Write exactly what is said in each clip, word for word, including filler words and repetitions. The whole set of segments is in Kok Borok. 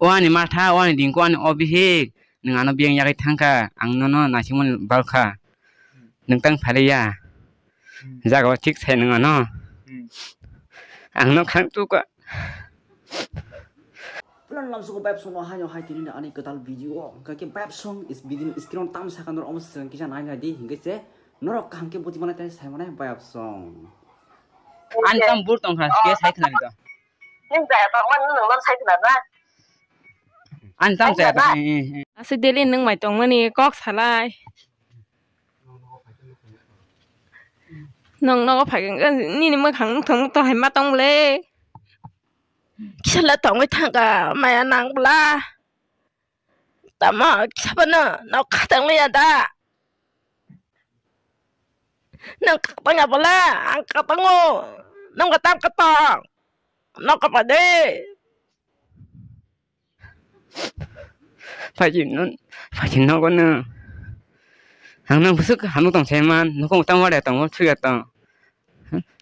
O ani matha, o ani dingko, ani obihik, nwng ano biyang yagwi thangkha, ang nono naisingmani balkha. Nwng tang phaliya. Hmm. Jaga o thik sai nwng ano. Hmm. Ang no khang tukha. Plan lamsuko Bayapsong no haino hai tini ani kwtal video o. Hwnkha khe Bayapsong is bidin screen o tam sakha norok omo swng kisa nai nai di hingke se norok kaham khe buji manai tei sai manai Bayapsong. Ani tam bur tong kha, ke sai khna di to. Nung jaya tong man nung non sai khna na. Ani tam jaya tong. Aswk daily nung mai tong mani kok salai. Nung nogo phai nini mwkhang nukthong nukthong hai ma tong le. Kisa le tongwi thangkha maya nang bwla. Tamo kisa phano nok khatang liya da. Nang khatang ya bwla, ang khatango. Nang khatam khatang. Nok kapa de. Phaji nun, phaji nogo nung. Ang nang bwswk hano tong sai man, nokong tang wada tongo, suya tong.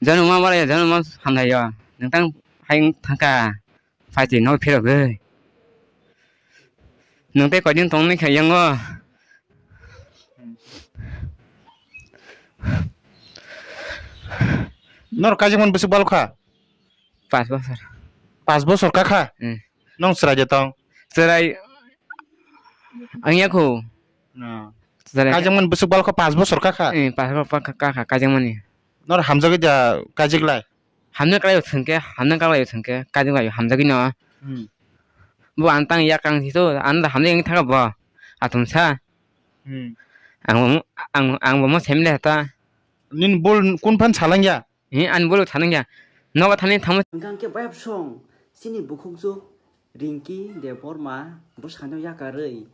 Jono ma wada, jono ma hamlai yo. Nung tang hai thangka, phaji no phirogwi. Nung tei koidin tong ni khayango. Nor kaijakmani bwswk balo kha? Pas bosor. Pas bosor kha kha? Hmm. Nong chwrai de tong? Chwrai ang yakho. No. Chwrai. Kaijakmani bwswk balo kha pas bosor kha kha? Eh, pas bosor kha kha, kaijakmani. Nor hamjagwi da kaijak lai? Hamna kalai thwngkhe, hamna kalai thwngkhe, kaijak lai hamjagwi no. Hmm. Bo ang tang yak ang hiso, ang da hamjagwi thangkha bo. Athum sa. Hmm. Ang bo, ang, ang bo mo semle ta. Nin bol kun phan salang ya? He, ani bolok thanang ya. Nogo thani thangma. Hwnkha hwnkhe Bayapsong, chini bukhukjwk Ringki Debbarma bwskanio yakarwi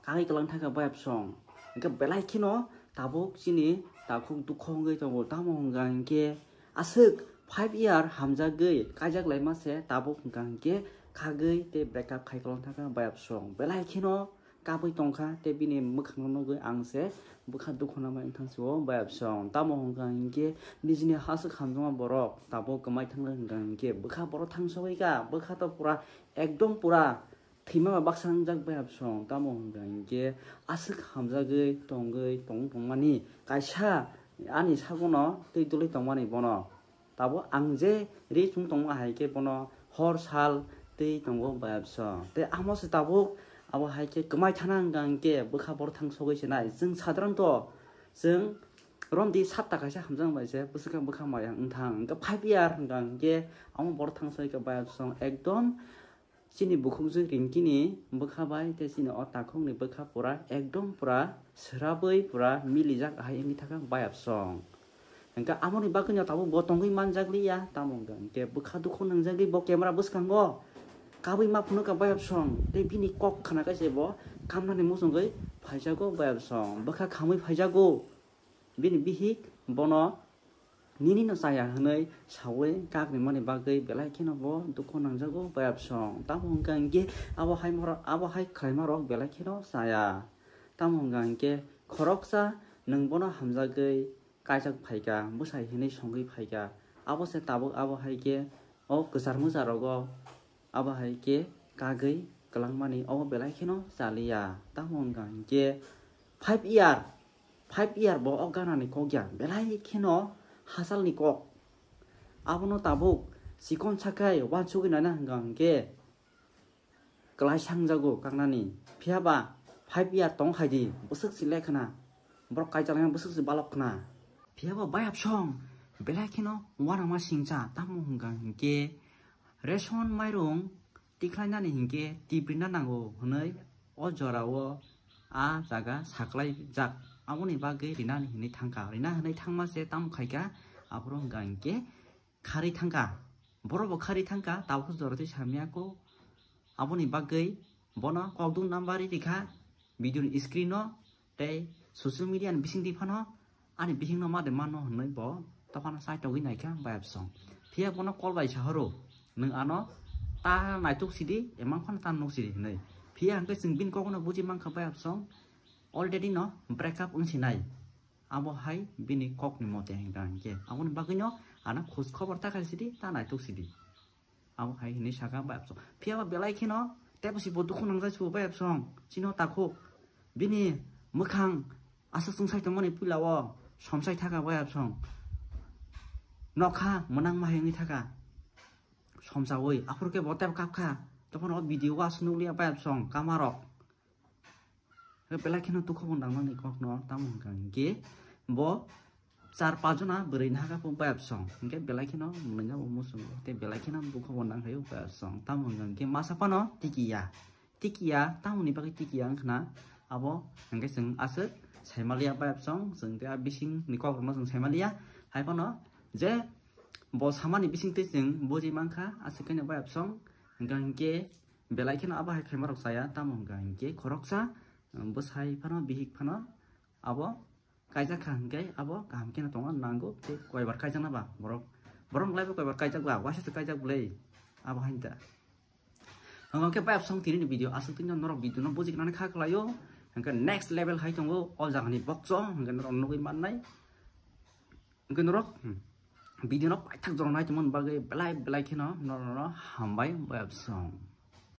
kagwi kwlang thangkha Bayapsong. Hwnkhe belai kheno tabuk chini takhuk dukho wngwi tongo. Tamo hwnkha hwnkhe aswk five year hamjagwi kaijak laima se tabuk hwnkha hwnkhe kagwi tei breakup khai kwlang thangkha Bayapsong. Belai kheno kabwi tongkha, tei bini mwkhangno nugwi ang se bwkha dukhu nangmani wngthang sio Bayapsong. Tamo hwnkha hinkhe nijini haswk hamjakma borok tabuk kwmai thangna hwnkha hinkhe bwkha borok thangsogwi kha, bwkha to pura ekdom pura thwima bai baksa wngjak Bayapsong. Tamo hwnkha hinkhe aswk hamjagwi tongwi tong tongmani kaisa ani sagono twi dwlwi tongmani bono. Tabuk ang je ri chung tongma hai khe bono hor sal twi tongo Bayapsong. Tei amo se tabuk abo hai khe kwmai thana hwnkha hinkhe bwkha borok thang sogwi se nai. Chwng sadharanto chwng romdi satta kaisa hamjak bai se bwswk bwkha maya wngthang. Hwnkhe five year hwnkha hinkhe amo borok thang sogwi kha Bayapsong ekdom. Chini bukhukjwk Ringkini bwkha bai tei chini o takhukni bwkha pura ekdom pura swrabwi pura milijak hai wngwi thangkha Bayapsong. Hwnkhe amoni bagwino tabuk bo tongwi manjak liya, tamo hwnkha hinkhe bwkha dukhu nangjagwi bo camera bwskango kabwi ma phunukha Bayapsong tei bini kok khna khe se bo kamnani muchungwi phaijago Bayapsong, bwkha khamwi phaijago. Bini bihik bono nini no chaya hwnwi sawi kak rimani bagwi belai kheno bo dukhu nangjago Bayapsong. Tamo hwnkha hinkhe abo hai morok, abo hai khlaima rok belai kheno chaya. Tamo hwnkha hinkhe khoroksa nwng bono hamjagwi kaijak phaikha, bwsai hwnwi songwi phaikha. Abo se tabuk abo hai khe o kwchar mwchar rogo abo hai khe kagwi kwlangmani obo belai kheno chaliya. Tamo hwnkha hinkhe five year, five year bo o ganani kok ya, belai kheno hachalni kok. Abono tabuk chikon sakhai uansugwi naina hwnkha hinkhe kwlai sangjago kaknani. Phiyaba five year tong hai di, bwswk si le khna, borok kaijalangya bwswk si balok khna. Phiyaba Bayapsong belai kheno uanama singcha, tamo hwnkha hinkhe ration mairung tikhlainani hinkhe tiprina nango hwnwi o jorao a jaga saklaijak. Aboni bagwi rinani hinwi thangkha, rina hinwi thangma se tamo khaikha, aphuru hwnkha hinkhe kharwi thangkha, borok bo kharwi thangkha, tabuk jora twi samya kho. Aboni bagwi bono kokdung number ri rikha video ni screen o, tei social media ni bisingtwi phano ani bihikno ma de mano hwnwi bo tophano chaitogwi naikha Bayapsong. Phiya bono call bai sahoro, "Nwng ano ta naituk sidi, emang phano ta nuk sidi," hwnwi. Phiya hwnkhe chwng bini kokno buji mankha Bayapsong already no break up wng sinai. Abo hai bini kokni mote hwnkha hinkhe aboni bagwino ano khoj khobor ta khai sidi, ta naituk sidi. Abo hai hinwi saka Bayapsong. Phiyaba belai kheno Tebo si bo dukhu nangjai si bo bai absong. Chino takhuk. Bini mwkhang aswk chwngsai tongmani puila o somsai thaka bai absong. Nokha mwnang ma hengwi thaka. Somsawi aphuru khe bo tebo kapkha. Tokhono o video o aswk nukliya bai absong kamarok. Belai kheno dukhu bo nangnani kokno tamo hwnkha hinkhe bo char pach jona bwrwi nahaka pung bai absong. Hinkhe belai kheno mwnwina bo muchungo. Tei belai kheno dukhu bo nangkhaio bai absong. Tamo hwnkha hinkhe masa phano tikiya. Tikiya, tamoni bagwi tikiya wngkhana abo hinkhe chwng aswk saimaliya bai absong. Chwng tei a bisingni kokrokno chwng saimaliya. Hai phano je bo samani bisingtwi chwng buji mankha aswk khaino bai absong. Hinkha hinkhe belai kheno abo hai khaimarok chaya. Tamo hwnkha hinkhe khoroksa bwsai phano bihik phano abo kaijak kha hinkhe abo kaham kheno tongo nango tei koibar kaijakna ba borok borok lai bo koibar kaijak ba waisa se kaijak bwlai abo hain ta. Hwnkhe khe bai absong tini ni video aswk tini norok video no bujik nani kha khlaio. Hwnkhe next level hai tongo o jaga ni bokchong hwnkhe norok nugwi mannai. Hwnkhe norok video no paithak jorok nai tongmani bagwi belai belai kheno norok no hambai bai absong.